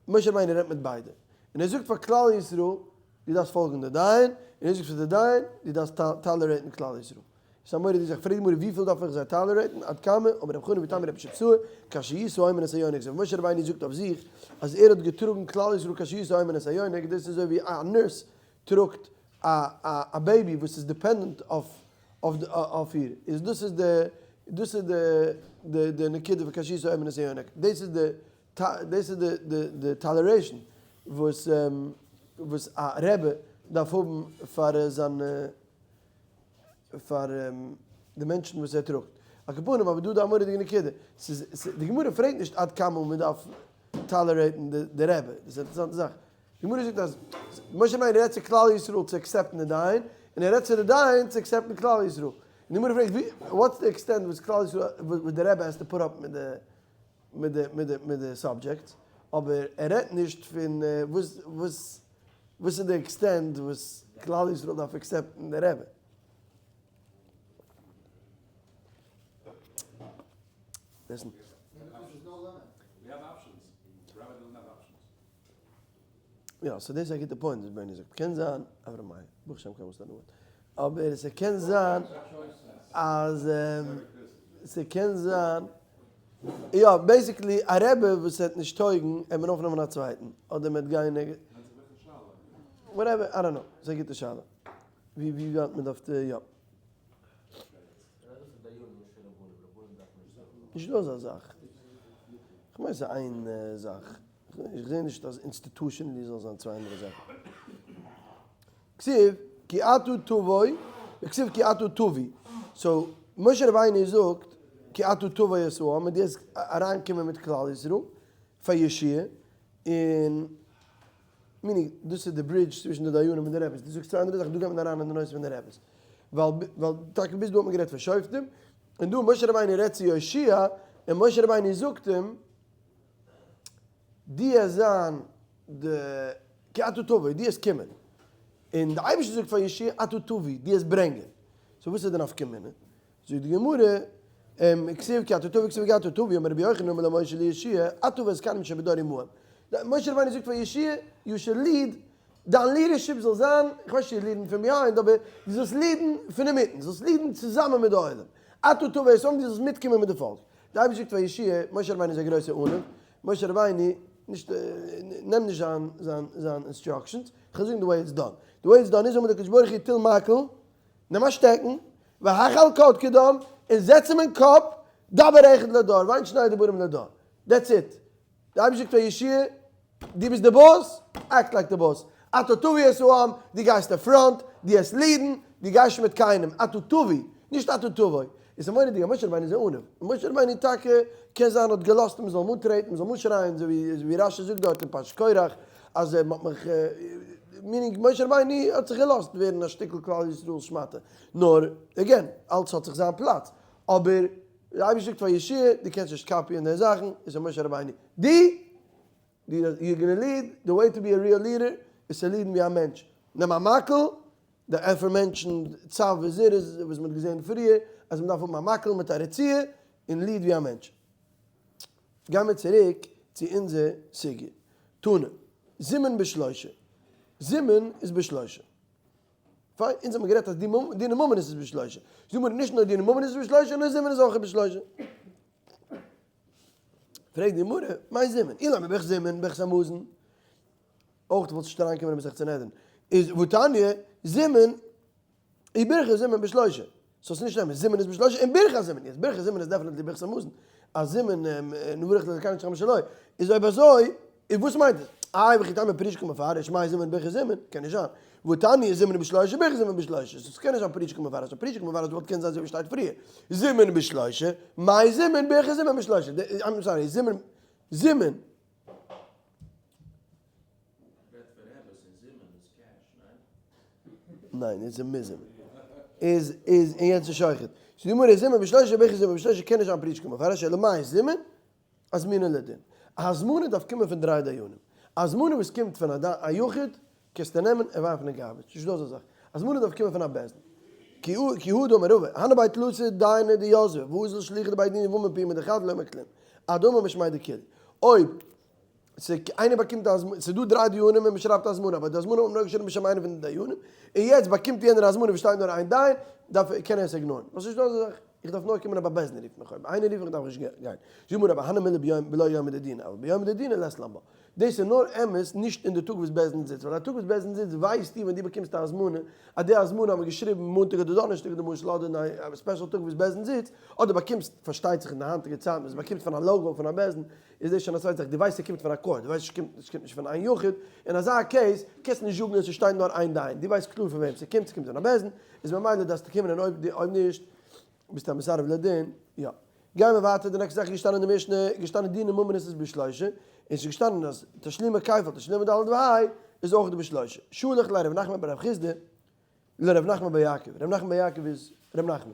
משה רבינו רעדט מיט ביידע, און ער זאגט פאר כלל ישראל, דו דארפסט פאלגן די דיין, און ער זאגט פאר די דיין, דו דארפסט tolerate ן כלל ישראל. ס'איז א מורא'דיגע זאך, פרעגט די גמרא וויפיל דארף איך זיי tolerate ן, עד כמה, אמר רב חנא ואיתימא רבי שבתאי, כאשר ישא האומן את היונק, אזוי ווי משה רבינו זאגט אויף זיך, אז ער האט געטראגן כלל ישראל כאשר ישא האומן את היונק, דאס איז אזוי ווי א nurse טראגט א baby וואס איז dependent אויף איר, איז דאס איז די דאס איז די די נקודה פון כאשר ישא האומן את היונק, דאס איז די דאס איז די די toleration וואס וואס א רבי דארף האבן פאר זיינע פאר די מענטשן וואס ער טראגט. על כל פנים אבער דא איז דא א מורא'דיגע נקודה, ס'איז די גמרא פרעגט נישט עד כמה מען דארף tolerate ן די רבי, דאס איז א אינטערעסאנטע זאך, די גמרא זאגט אז משה רבינו רעדט צו כלל ישראל צו accept ן די דיין, און ער רעדט צו די דיין צו accept ן כלל ישראל. און די גמרא פרעגט ווי, what's the extent וואס כלל ישראל, וואס די רבי has to put up מיט די, מיט די, מיט די, מיט די subjects, אבער ער רעדט נישט פון וואס, וואס, וואס איז די extent וואס כלל ישראל דארף accept ן די רבי. יא, so דאס איז א גוטע point וואס בערני זאגט. קען זיין, אברהם מאיר, ברוך שם כבוד ס'איז א נאמען. אבער ס'קען זיין אז ס'קען זיין, יא, basically א רבי וואס וועט נישט טויגן וועט מען אויפנעמען א צווייטן, אדער מ'וועט גיין נגד, whatever, I don't know, ס'איז א גוטע שאלה. ווי ווייט מ'דארף יא. נישט דא אזא זאך. כ'מיין ס'איז איין זאך. איך זעה נישט אז institutionally זאל זיין צוויי אנדערע זאכן. כתיב כי אתה תבוא, וכתיב כי אתה תביא. so משה רבינו זאגט כי אתה תבוא את העם, און דו וועסט אריינקומען מיט כלל ישראל פאר ישועה, און meaning דאס איז די bridge צווישן די דיינים און די רעבעס, דו זאגסט צוויי אנדערע זאכן, דא גייט מען אריין אין די נושא פון די רעבעס, ווייל ווייל טאקע ביז דא האט מען גערעדט פון שופטים, און דא משה רבינו רעדט צו יהושע, און משה רבינו זאגט אים, דו וועסט זיין די כי אתה תבוא, דו וועסט קומען. און די אייבערשטער זאגט פאר יהושע אתה תביא, דו וועסט ברענגען. so וואס איז די נפקא מינה? זאגט די גמרא, כתיב כי אתה תבוא כתיב כי אתה תביא, אמר רבי יוחנן אמר למשה ליהושע, אתה והזקנים שבדור עמהם. משה רבינו זאגט פאר יהושע, you should lead, דיין leadership זאל זיין, איך ווייס נישט צו lead ן פון behind, אבער דו זאלסט lead ן פון אינמיטן, זאלסט lead ן צוזאמען מיט די עולם. אתה תביא את העם, דו זאלסט מיטקומען מיט די פאלק. די אייבערשטער זאגט פאר יהושע, משה רבינו איז א גרויסער עניו, משה רבינו, נישט, נעם נישט זיין זיין זיין instructions, איך וועל זאגן די way it's done, די way it's done איז אמר הקדוש ברוך הוא טול מקל, נעם א שטעקן, והך על קדקדם, און זעץ אים אין קאפ, דבר אחד לדור, ואין שני דברים לדור, that's it, די אייבערשטער זאגט פאר יהושע, דו ביסט די boss, act like די boss, אתה תביא את העם, דו גייסט אין front, דו העסט lead ן, דו גייסט מיט קיינעם, אתה תביא, נישט אתה תבוא. איז א מורא'דיגע, משה רבינו איז א עניו, און משה רבינו טאקע קען זיין האט געלאזט מען זאל אים אנטרעטן, מען זאל אים אנשרייען, אזוי ווי רשי זאגט דארט אין פרשת קרח, אז מ'האט מיך, meaning משה רבינו האט זיך געלאזט ווערן א שטיקל כלל ישראל שמאטע, נאר again, אלץ האט זיך זיין פלאץ, אבער די אייבערשטער זאגט פאר יהושע דו קענסט נישט copy ען די זאכן, איז פאר משה רבינו, דו, דו, you gonna lead, the way to be a real leader איז צו lead ן ווי א מענטש, נעם א מקל, די aforementioned צו וזירוז וואס מ'האט געזען פריער, אז מ'דארף האבן א מקל מיט א רצועה, און lead ווי א מענטש. גיימיר צוריק צו אונזער סוגיא. תנא, זימון בשלושה. זימון איז בשלושה. פיין, אונז האבן גערעדט אז דיני ממונות איז בשלושה. זאג מיר נישט נאר דיני ממונות איז בשלושה, נאר זימון איז אויך בשלושה. פרעגט די גמרא, מאי זימון? אילימא ברכת זימון, ברכת המזון. אויך וואלט נישט אריינקומען אין מסכת סנהדרין. איז והתניא, זימון איז ברכת זימון בשלושה. so ס'איז נישט אמת, זימון איז בשלושה און ברכת זימון. יעצט ברכת זימון איז definitely ברכת המזון. אז זימון נברך לזקנים שכם שלו. איז אויב אזוי, איז וואס מיינט עס? איי וכי תימא פרוש קא מפרש, מאי זימון ברכת זימון? קען נישט זיין. והתניא זימון בשלושה ברכת זימון בשלושה. so ס'קען נישט זיין פרוש קא מפרש. פרוש קא מפרש וואלט קען זיין אזוי ווי שטייט פריער. זימון בשלושה, מאי זימון ברכת זימון בשלושה. I'm sorry, זימון, זימון. ניין, איז מוז איז איז אין יענץ שוחט. ס'איז די גמרא זימון בשלושה ברכת זימון בשלושה קען נישט זיין פרוש קא מפרש אלא מאי זימון הזמנה לדין. א הזמנה דארף קומען פון דריי דיינים. א הזמנה וואס קומט פון א יחיד קענסטו נעמען און ווארפן אין garbage. נישט דא אזא זאך. הזמנה דארף קומען פון א בית דין. כי הא דאמר רבא, הני בי תלתא דייני דיתבי, ואזל שליחא דבי דינא ואמר פומיה דחד ולא אמר כלום. עד דאמר משמיה דכולהו. אויב איינער באקומט א הזמנה, ס'איז דא דריי דיינים און מ'שרייבט א הזמנה, אבער די הזמנה האט מען נאר געשריבן בשם איינער פון די דיינים, און יעצט באקומט יענער א הזמנה וואס שטייט נאר איין דיין, דארף ער, קען ער עס ignore ן. ווייל ס'נישט דא אזא זאך, איך דארף נאר קומען אויב א בית דין רופט מיך, אויב איינער רופט מיך דארף איך נישט גיין. זאגט מיר רבי הני מילי ביום בלא יומא דדינא, אבל ביומא דדינא לית לן בה. דאס איז נאר אמת נישט אין די טאג וואס בית דין זיצט, ווייל א טאג וואס בית דין זיצט ווייסטו ווען דו באקומסט א הזמנה, אז די הזמנה האט מען געשריבן מאנטאג אדער דאנערשטאג למשל, אדער אין א special טאג וואס בית דין זיצט, אדער באקומסט, פארשטייט זיך אין די היינטיגע צייטן וואס באקומסט פון א logo פון א בית דין, איז דאס שוין א צווייטע זאך, דו ווייסט ס'קומט פון א קאורט, דו ווייסט ס'קומט נישט פון איין יחיד, אין אזא case קענסטו נישט זאגן אז ס'שטייט נאר איין דיין, דו ווייסט קלאר פון וועם ס'קומט, ס'קומט פון א בית דין, איז ממילא דארפסטו קומען און אויב אויב נישט ביסטו א מסרב לדין, יא. גייען מיר ווייטער, די נעקסטע זאך איז געשטאנען אין די משנה, געשטאנען דיני ממונות איז בשלושה, און ס'איז געשטאנען אז תשלומי כפל תשלומי ד' וה' איז אויך בשלושה. שלח ליה ר' נחמן בר רב חסדא לר' נחמן בר יעקב, ר' נחמן בר יעקב איז ר' נחמן.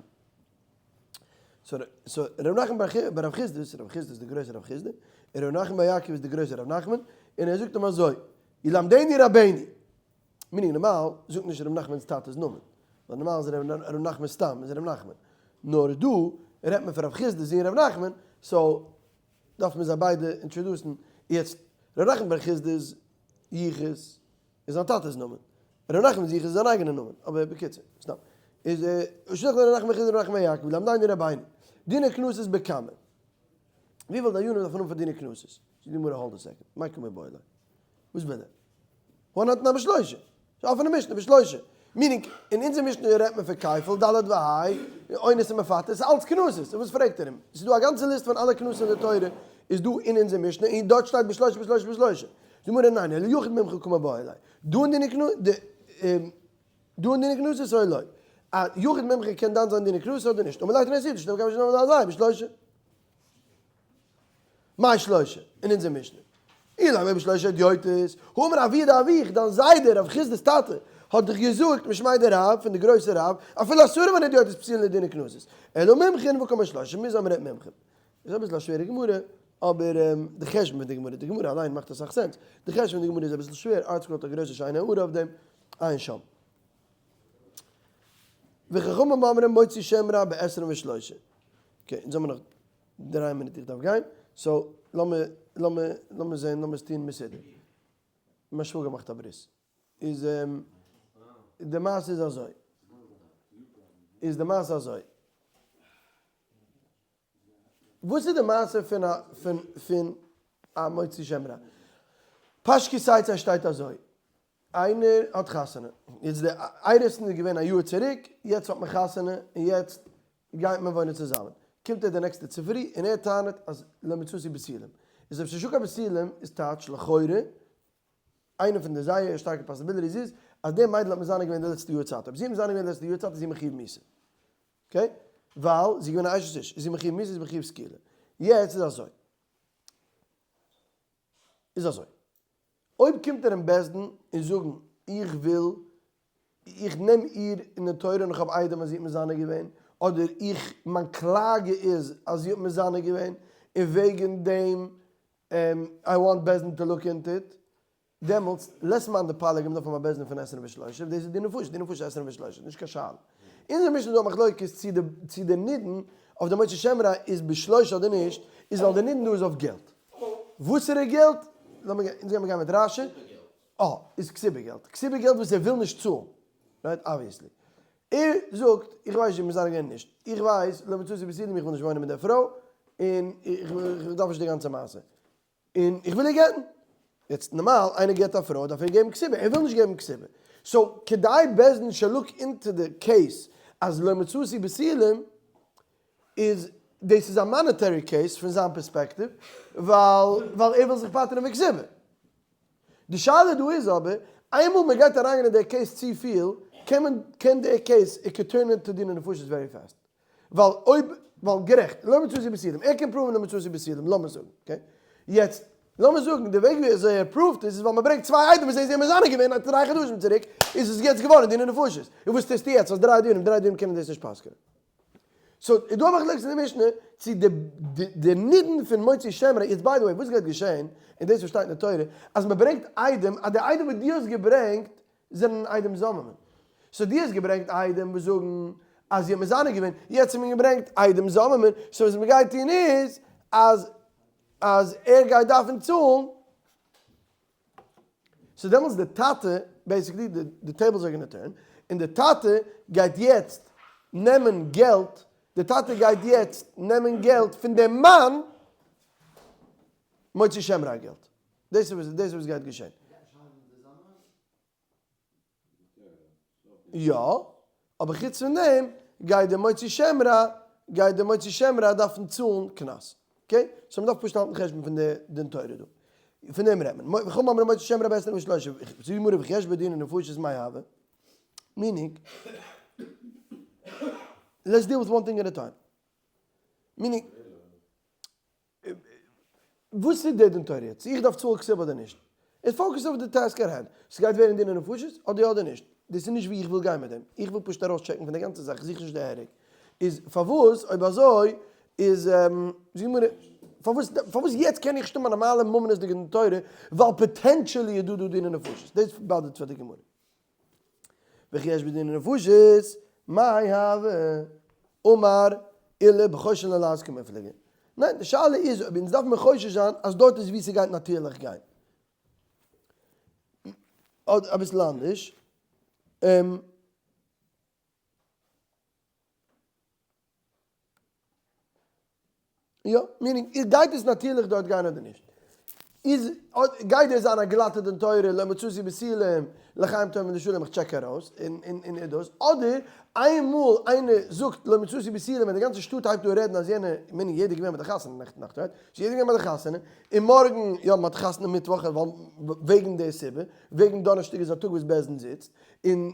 so ר' נחמן בר רב חסדא, רב חסדא איז די גרויסע רב חסדא, און ר' נחמן בר יעקב איז די גרויסע ר' נחמן, און ער זאגט אים אזוי, ילמדנו רבינו, meaning נארמאל זאגט נישט ר' נחמנ'ס טאטע'ס נאמען, ווייל נארמאל איז ר' נחמן סתם איז ר' נחמן, נאר דא רעדט מען פון רב חסדא'ס זון ר' נחמן, so דארף מען זיי ביידע introduce ן, יעצט ר' נחמן בר חסדא'ס יחוס איז זיין טאטע'ס נאמען, ר' נחמנ'ס יחוס איז זיין אייגענע נאמען, אבער בקיצור, סתם, איז שלח לר' נחמן בר חסדא ר' נחמן בר יעקב, ילמדנו רבינו, דיני קנסות בכמה, וויפיל דיינים דארף מען האבן פאר דיני קנסות? זאגט די גמרא hold a second, מאי קא מיבעיא ליה? וואס וויל ער? הא אנן תנן בשלושה. ס'איז א אפענע משנה, בשלושה. meaning, אין אונזער משנה רעדט מען פון כפל, ד' וה', אונס און מפתה, ס'איז אלץ קנסות. און וואס פרעגט ער אים? ס'איז דא א גאנצע ליסט פון אלע קנסות אין די תורה איז דא אין אונזער משנה, און דארט שטייט בשלושה בשלושה בשלושה. זאגט די גמרא ניין, אלא יחיד מומחה קא מיבעיא ליה. דא אין דיני קנסות, דא אין דיני קנסות או לא. א יחיד מומחה קען דן זיין דיני קנסות אדער נישט. אמר ליה תנא סוטה, שנאמר כפל תשלומי ד' וה' בשלושה. מאי שלושה? אין אונזער משנה. אילימא בשלושה הדיוטות, האמר אבוה דאבוך, דיין זיידע רב חסדא'ס טאטע, האט דיך געזאגט משמיה דרב, פון די גרויסע רב, אפילו עשרה מן הדיוטות פסולין לדיני קנסות, אלא מומחין והא קאמר שלושה, מוז זיין מ'רעדט מומחים. איז אביסל א שווערע גמרא, אבער די חשבון פון די גמרא, די גמרא אליין מאכט אסאך sense, די חשבון פון די גמרא איז אביסל שווער, ארטסקרול האט א גרויסע שיינע הערה אויף דעם, עיין שם. וחכמים אומרים מוציא שם רע בעשרים ושלושה. okay, אונז האבן נאך דריי מינוט איך דארף גיין, so לאמיר לאמיר לאמיר זעהן לאמיר עס טוהן מסודר. מיין שוואגער מאכט א ברית. איז די מעשה איז אזוי. איז די מעשה אזוי. וואס איז די מעשה פון א פון פון א מוציא שם רע? פרשת כי תצא שטייט אזוי. איינער האט חתונה. יעצט די אירוסין איז געווען א יאר צוריק, יעצט האט מען חתונה און יעצט גייט מען וואוינען צוזאמען. קומט ער די נעקסטע צופרי און ער טענה'ט אז לא מצאתי בתולים. איז אויב ס'נישטא קיין בתולים איז טייטש לכאורה איינע פון די זייער שטארקע possibilities איז אז די מיידל האט מזנה געווען די לעצטע יאר צייט. אויב זי האט מזנה געווען די לעצטע יאר צייט איז זי מחיוב מיתה. okay? ווייל זי איז געווען א אשת איש איז זי מחיוב מיתה איז מחיוב סקילה. יעצט איז אזוי. איז אזוי. אויב קומט ער אין בית דין און זאגן איך וויל, איך נעם איר אין די תורה און איך האב עדים אז זי האט מזנה געווען, אדער איך, מיין קלאגע איז אז זי האט מזנה געווען און וועגן דעם I want בית דין to look into it, דעמאלטס לית מאן דפליג מ'דארף האבן א בית דין פון עשרים ושלושה, דאס איז די נפשות, די נפשות עשרים ושלושה, נישט קיין שאלה. אונזער משנה איז דא א מחלוקת צו די צו די נידון אויף די מוציא שם רע איז בשלושה אדער נישט, איז ווייל די נידון דא איז אויף געלט. וואסערע געלט? לאמיר גיין, אונז גיימיר גיין מיט רש"י. אה, איז כתובה געלט. כתובה געלט וואס ער וויל נישט צאלן. right? Obviously. ער זאגט, איך ווייס נישט, מיר זענען געווען נישט. איך ווייס, לא מצאתי בתולים, איך וויל נישט וואוינען מיט דער פרוי, און איך דארף נישט די גאנצע מעשה. און איך וויל איר גט'ן. יעצט נארמאל איינער גט א פרוי דארף ער געבן כתובה, ער וויל נישט געבן כתובה. So כדי בית דין should look into the case אז לא מצאתי בתולים איז דאס איז א monetary case פון זיין פערספעקטיוו ווייל ווייל ער וויל זיך פטר'ן פון כתובה. די שאלה דא איז אבער איינמאל מען גייט אריינגיין אין דער case צופיל קען מען קען דער case it could turn into דיני נפשות very fast. ווייל אויב, ווייל גערעכט, לא מצאתי בתולים, ער קען prove ן לא מצאתי בתולים, לאמיר זאגן, okay? יעצט, לאמיר זאגן, די וועג ווי אזוי ער prove ט עס איז ווייל מען ברענגט צוויי עדים וואס זיי זענען מזנה געווען א דריי חדשים צוריק, איז עס יעצט געווארן דיני נפשות. און וואס טוסטו יעצט? האסט דריי דינים, דריי דינים קענען דאס נישט פסק'ענען. So, איז דא א מחלוקת אין די משנה צו די די נידון פון מוציא שם רע, יעצט by the way, וואס גייט געשען, און דאס וואס שטייט אין די תורה, אז מען ברענגט עדים, אז די עדים וואס דו האסט געברענגט זענען עדים זוממין. So דו האסט געברענגט עדים וואס זאגן אז זי האט מזנה געווען, יעצט האט מען געברענגט עדים זוממין, so וואס מען גייט טון איז אז אז ער גייט דארפן צאלן, so דעמאלטס די טאטע, basically the tables are gonna turn, און די טאטע גייט יעצט נעמען געלט, די טאטע גייט יעצט נעמען געלט פון די מאן מוציא שם רע געלט. דאס איז וואס גייט געשען. יא, אבער חוץ פון דעם גייט דער מוציא שם רע, גייט דער מוציא שם רע דארפן צאלן קנס. Okay? So מ'דארף פשוט האלטן חשבון פון די דין תורה דא. פון דעם רעדט מען. וחכמים אומרים מוציא שם רע בעשרים ושלושה, זאגט די גמרא וכי יש בו דיני נפשות מאי הוי? Meaning, let's deal with one thing at a time. Meaning, וואס איז די דין תורה יעצט? צו איך דארף צאלן כתובה אדער נישט? איז focus אויף די task at hand. ס'גייט ווערן דיני נפשות אדער יא אדער נישט. דאס איז נישט ווי איך וויל גיין מיט דעם. איך וויל פשוט ארויסטשעקן פון די גאנצע זאך, איך זוך נישט די headache. איז פארוואס אויב אזוי איז זאג מיר פארוואס פארוואס יעצט קען איך נישט האבן א נארמאלע ממונות'דיגע דין תורה ווייל potentially איז דא דא דיני נפשות. דאס bother ט פאר די גמרא. וכי יש בדיני נפשות, מאי הוי אמר עולא בחוששין ללעז קמיפלגי. ניין, די שאלה איז אויב אונז דארף מיר חושש זיין אז דארט איז ווי ס'גייט נאטירליך גיין. אדער אביסל אנדערש. יא, meaning, איז גייט עס נאטירליך דארט גיין אדער נישט? איז גייט דאס זיין א גלאטע דין תורה לא מצאתי בתולים לחיים טובים ולשלום איך טשעק ארויס און און און איז דאס, אדער איינמאל איינער זאגט לא מצאתי בתולים און די גאנצע שטאט הייבט אן רעדן אז יענער, meaning יעדער געווען ביי די חתונה נעכטן נאכט right? ס'איז יעדער געווען ביי די חתונה, און מארגן, יא מ'האט חתונה מיטוואך ווייל וועגן די סיבה, וועגן דאנערשטאג איז א טאג וואס בית דין זיצט, און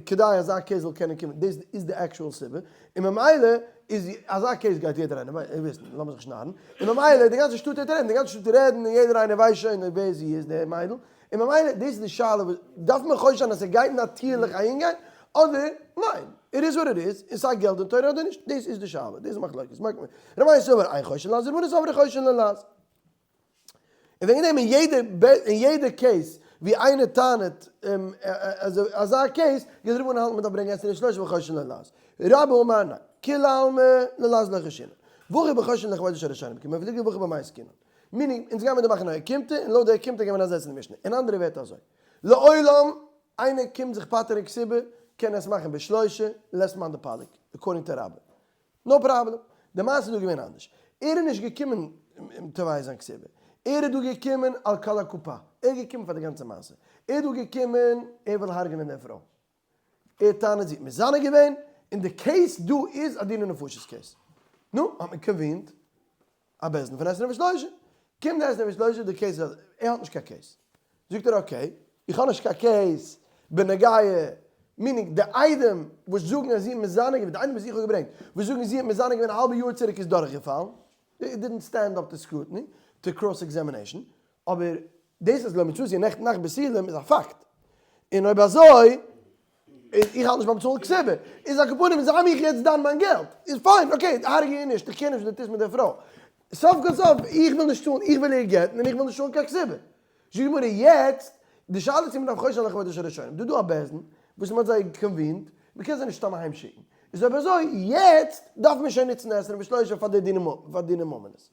כדי אזא case זאל קענען קומען, דאס איז די actual סיבה, און ממילא איז אזא case גייט יעדער איינער וויסן, לאמיר זיך נישט נארן, און ממילא די גאנצע שטאט וועט רעדן, די גאנצע שטאט רעדן און יעדער איינער ווייסט שוין ווער זי איז די מיידל, און ממילא דאס איז די שאלה וואס דארף מען חושש זיין אז ס'גייט נאטירליך אהינגיין, אדער ניין, it is what it is, און ס'איז א געלט דין תורה אדער נישט, דאס איז די שאלה, דאס איז מחלוקת, ר' מאיר סבר אין חוששין ללעז ורבנן סברי חוששין ללעז. און וועגן דעם אין יעדע אין יעדע case ווי איינער טענה'ט אזא case גייט רבנן האלטן מ'דארף ברענגען עשרים ושלושה וחוששין ללעז. רבה אמר ניין, כולי עלמא ללעז לא חיישינן. והכא בחוששין לכבודה של ראשונים קמיפלגי והכא במאי עסקינן. Meaning, אונז גיימיר דא מאכן א אוקימתא און לויט די אוקימתא גיימיר אזעצן די משנה. אין אנדערע ווערטער אזוי. לעולם איינער קומט זיך פטר'ן כתובה קען ער עס מאכן בשלושה לית מאן דפליג, according to רבה. No problem. די מעשה איז דא געווען אנדערש. ער איז נישט געקומען תובע זיין כתובה. ער איז דא געקומען על כל הקופה. ער איז געקומען פאר די גאנצע מעשה. ער איז דא געקומען ער וויל הרג'נען די פרוי. ער טענה'ט זי האט מזנה געווען, און די case דא איז א דיני נפשות case. נו, האט מען convened א בית דין פון עשרים ושלושה. קומט די עשרים ושלושה די case איז ער האט נישט קיין case. זאגט ער okay, איך האב נישט קיין case בנוגע, meaning די עדים וואס זאגן אז זי האט מזנה געווען, די עדים וואס איך האב געברענגט, וואס זאגן זי האט מזנה געווען א האלבע יאר צוריק איז דורכגעפאלן, it didn't stand up to scrutiny, to cross examination, אבער. דאס אז לא מצאתי נעכטן נאכט בתולים איז א פאקט. און אויב אזוי, איז איך האלט נישט ביים צאלן כתובה. איז על כל פנים זיי מיך יעצט דן מיין געלט. איז פיין, okay, הרג'ע איר נישט, איך קער נישט וואס דו טוסט מיט די פרוי. סוף כל סוף, איך וויל נישט צאלן, איך וויל איר גט'ן און איך וויל נישט צאלן קיין כתובה. זאגט די גמרא יעצט, די שאלה איז צו מען דארף חושש זיין לכבודה של ראשונים. דא דא א בית דין וואס מען האט זיי convened, מען קען זיי נישט סתם אהיים שיקן. איז אויב אזוי, יעצט דארף מען שוין נוצן עשרים ושלושה פאר די דיני ממונות.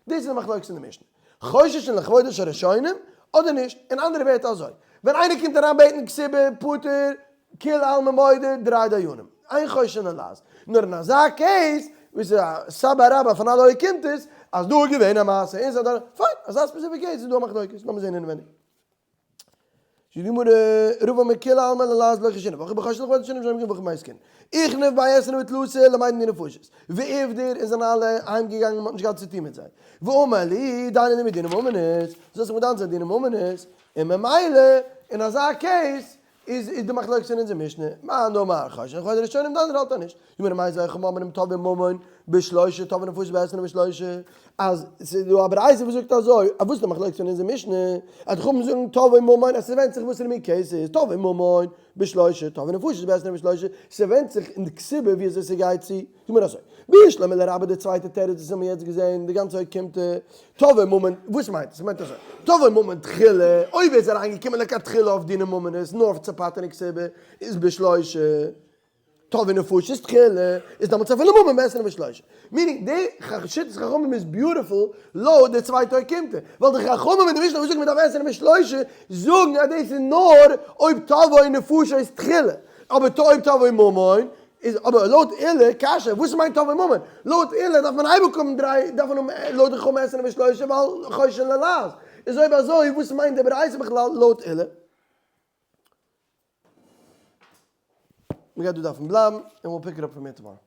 דאס איז די מחלוקת אין די משנה. חוששין לכבודה של ראשונים אדער נישט? אין אנדערע ווערטער אזוי, ווען איינער קומט אריין בעטן כתובה פטור כולי עלמא מודה דריי דיינים, אין חוששין ללעז. נאר אין אזא case וואס איז א סבא רבא פון אלע אוקימתות אז דא איז געווען א מעשה און ס'איז אדורך, פיין, אזא specific case איז דא א מחלוקת, לאמיר זען אינעווייניג. זאגט די גמרא, רבא אמר כולי עלמא ללעז לא חיישינן, והכא בחוששין לכבודן של ראשונים והכא במאי עסקינן. איכנב בי עשרים ותלתא למידן דיני נפשות, ואבדר און זענען אלע אהיים געגאנגען מען האט נישט געהאט צו טון מיט זיי. ואמר להו דיינו לי בדיני ממונות, זאלסט זיך מדן זיין דיני ממונות, און ממילא אין אזא case איז איז די מחלוקת אין אונזער משנה, מאן דאמר חוששין לכבוד הראשונים די אנדערע האלט אז נישט. די גמרא מיתיבי חכמים אומרים תבעו ממון בשלושה תבעו נפשות בעשרים ושלושה, אז ס'איז דא א ברייתא וואס זאגט אזוי, אז וואס איז די מחלוקת פון אונזער משנה, אז די חכמים זאגן תבעו ממון אז ס'ווענדט זיך וואסערע מין case ס'איז, תבעו ממון בשלושה תבעו נפשות בעשרים ושלושה, ס'ווענדט זיך אין די כתובה ווי אזוי ס'גייט צו, זאג מיר אזוי, בשלמא לרבה די צווייטע תירוץ וואס האבן מיר יעצט געזען, די גאנצע אוקימתא, תבעו ממון, וואס מיינט עס? ס'מיינט אזוי, תבעו ממון תחילה, אויב ער איז אריינגעקומען לכתחילה אויף דיני ממונות, נאר אויף צו פטר'ן כתובה, איז בשלושה. תבעו נפשות תחילה, איז דעמאלטס אפילו ממון בעשרים ושלושה. meaning די שיטת חכמים איז beautiful לויט די צווייטע אוקימתא. ווייל די חכמים אין די משנה וואס זאגן מ'דארף עשרים ושלושה, זאגן אז דאס איז נאר אויב תבעו נפשות תחילה. אבער אויב תבעו ממון, איז אבער לויט עולא, קשיא, וואס מיינט תבעו ממון? לויט עולא דארף מען אייביג האבן דריי, דארף מען האבן לויט די חכמים עשרים ושלושה ווייל חוששין ללעז. איז אויב אזוי וואס מיינט די ברייתא בכלל לויט עולא? מ'גייט דא דארפן בלייבן, און we'll pick it up from here tomorrow.